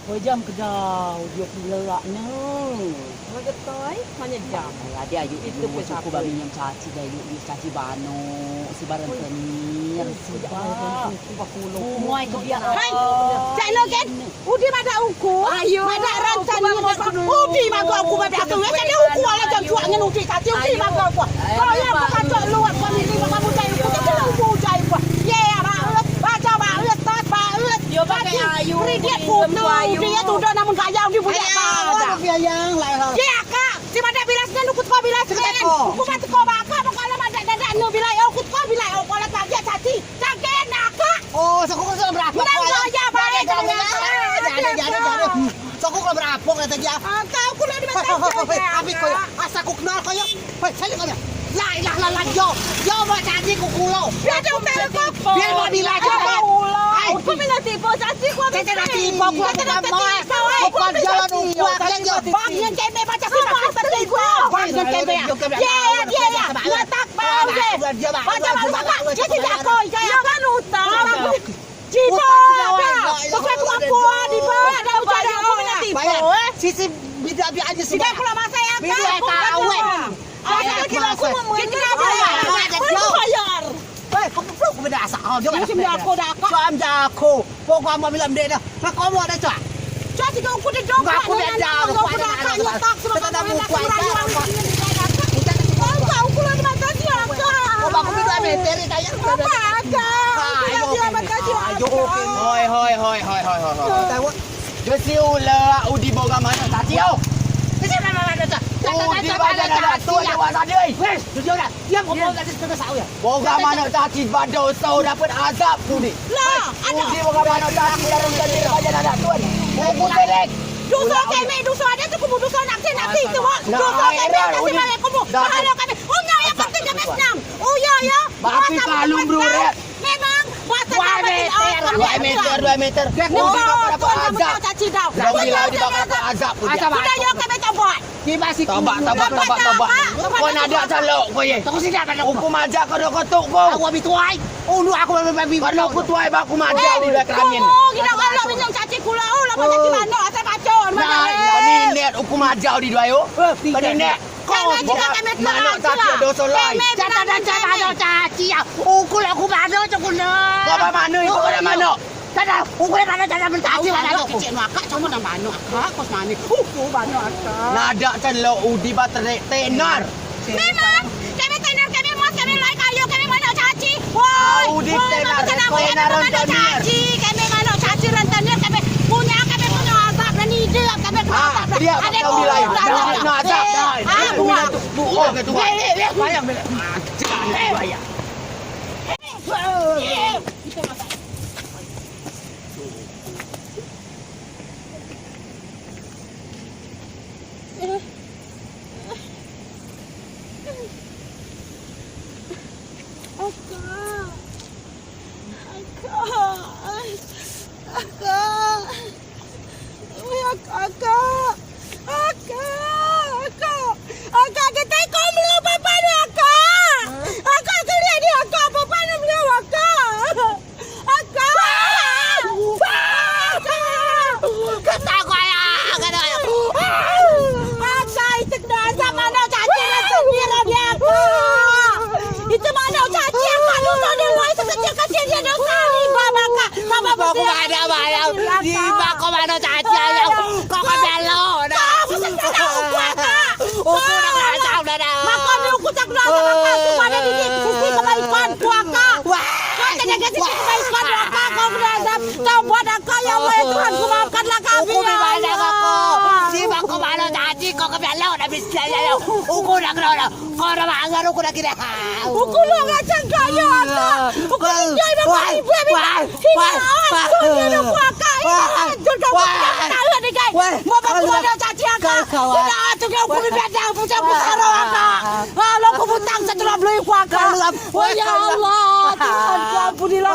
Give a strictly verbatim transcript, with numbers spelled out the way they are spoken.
Wei jam kedau, dio pulak ne. Wei getoi, mane jam. Ai, ade ayu, itu dio pe suku sapu. Ba minyam caci, dah ayu, dio caci bano, si barang tenir, si ba. Muai ke biak. Hai, cak lo kan? Udi madeak uku. Ayo. Madeak rantan ni. Udi madeak uku madeak tu. Wei, jadi uku ala jam cuak ngen udi caci, udi madeak uku. Kau yang pekacok luar famili, maka mudai uku, jadi uku udai uku. Ye, ya, baut, baca baut, tas baut. Yo, pakai ayu, kredit uku, kuno, ayu. Udi ya tuduh namun gaya, udi buliak. Ayo, pada. Biayang, lah, lah. Ye, akak, si madeak bilai senen, uku teko bilai senen. Uku teko. Uku mak teko bakak, pokok lo madeak dadak nu bilai, uku teko bilai, uku lo pagiak caci. Caci nak, akak. Oh, sokuk kau berapo? Nang kau ya, baik, jadi, jadi, jadi. Sokuk kau berapo, kata dia? Ah, kau kulo di mata dia. Tapi kau, ah, sokuk nol kau ya. Hei, salik kau ya. La ilaha illallah, yo. Yo, mau caci ku kulo. Biar dia utang kau. Biar mau dilajar. Hai. Kau minta tipu, caci kau. Caci nak tipu, kau tidak mau. Kau jalan, kau jalan. Bang, yang cembe baca sih, bang, tertipu. Bang, yang cembe ya. Ya, ya, ya, ya. Letak bang, deh. Baca bang, baca. Dia tidak kau, dia kan utang. Jibo, ada. Bukan kuah-kuah, jibo, ada ujar aku minta tipu, eh. Sisi bidak biak aja sih. Tidak, kalau masa ya, kan, bukan tahu. Masa kita aku mau mungkin kita bayar. Bayar. Eh, kau belum kau beda asal. Oh, dia sih aku dah, Kak. Suam jago. Pokok mau bilang dia dah. Nah, kau mau ada, Cak? Cak, tiga uku dia jawab. Enggak, aku beda. Aku dah, Kak, nyetak semua. Kita dah buku aja. Enggak, aku lah mata dia, Kak. Oh, aku dua meter, ya, kayak. Apa, Kak? Ayo, dia mata dia. Ayo, oke. Hoi, hoi, hoi. Tahu? Gesi ula udi boga manok caci, au. Gesi manok caci. Udi badan anak tun, dewasa dia, eh. Wes, jujur dah. Diam, ngomong tadi sudah tahu ya. Boga manok caci, badau sau dapet azab tu ni. Lah, udi boga manok caci, dalam tadi badan anak tun. Buku selek. Duso keme, duso ade tu kumu, duso nak cek nak cek tu, Mak. Duso keme, kasih balik kumu. Pahala kami. Oh, nyau yang penting kami senang. Oh, ya, ya. Tapi kalau berurep. Memang, dua meter, dua meter. Dua meter. Azab. Azab. Udah, yo, kami tobat. Tobat, tobat, tobat, tobat. Kau nak ada calok kau ye. Hukum aja kau dah kotok kau. Aku habis tuai. Ulu aku babi. Kalau aku tuai, aku maja di belakang angin. Oh, kita kalau minum caci kulo, oh, lama caci manok, asal pacun. Nah, kau ni net, hukum aja di dua yo. Kau ni net. Kau manok caci doso lai. Caci dan caci manok caci ya. Uku lah aku manok cok kuno. Kau apa manok, ibu kau ada manok. Caci, uku lah manok caci manok caci manok. Kecil manok akak, cuma nak manok akak, kos manok. Uku manok akak. Nadak celok udi ba terek tenar. Memang, keme tenar, keme mos, keme lai kayu, keme manok caci. Woi, udi tenar, tenar manok caci, keme manok caci rentenir, keme punya, keme punya azab, dan ide, keme punya azab. Dia ada kau bilang, ada azab. Ah, buat. Bu, oh, ketua. Bayang, bayang. Akak. Akak. Akak. Wei, akak, akak. Akak, akak. Akak, kita ikut melihat papa ni, akak. Akak, kelihat ni, akak. Papa ni melihat, akak. Akak! Akak! Kata aku, ayah! Kata aku, ayah! Akak, itu kena asap manok caci lah sendiri dia, Kak! Itu manok caci, Kak! Dosa dia, Kak! Sekecil-kecil dia dosa ni, Bang, Kak! Sama aku ada bayang. Di bako manok caci, ayah! Kau kan belok dah! Kau betul tak tahu, Kak! Uku dah kena asap dah, dah! Mako ni uku tak kena asap, Kak! Cuma ada di sisi kebaikan, Kak! Wah! Kau tanya ke sisi kebaikan, Kak! Kau kena asap! Taubat, Kak, ya Allah, ya Tuhanku, maafkanlah kami, ya Allah. Uku di mana, Kak? Di bako manok caci, kau ke belok dah, bismillah, ya Allah. Uku dah kena dah. Kau dah mangan, uku dah kena. Uku lu ngacang kaya, Kak. Uku enjoy, Kak. Ibu, ibu. Ini hancur, ini hancur, Kak. Uku dah kena ni, Kak. Mau bako manok caci, Kak. Udah, tu kau uku di belakang, pucang pusaro, Kak. Kalau uku butang, setelah beli uku, Kak. Oh, ya Allah, Tuhan, ampunilah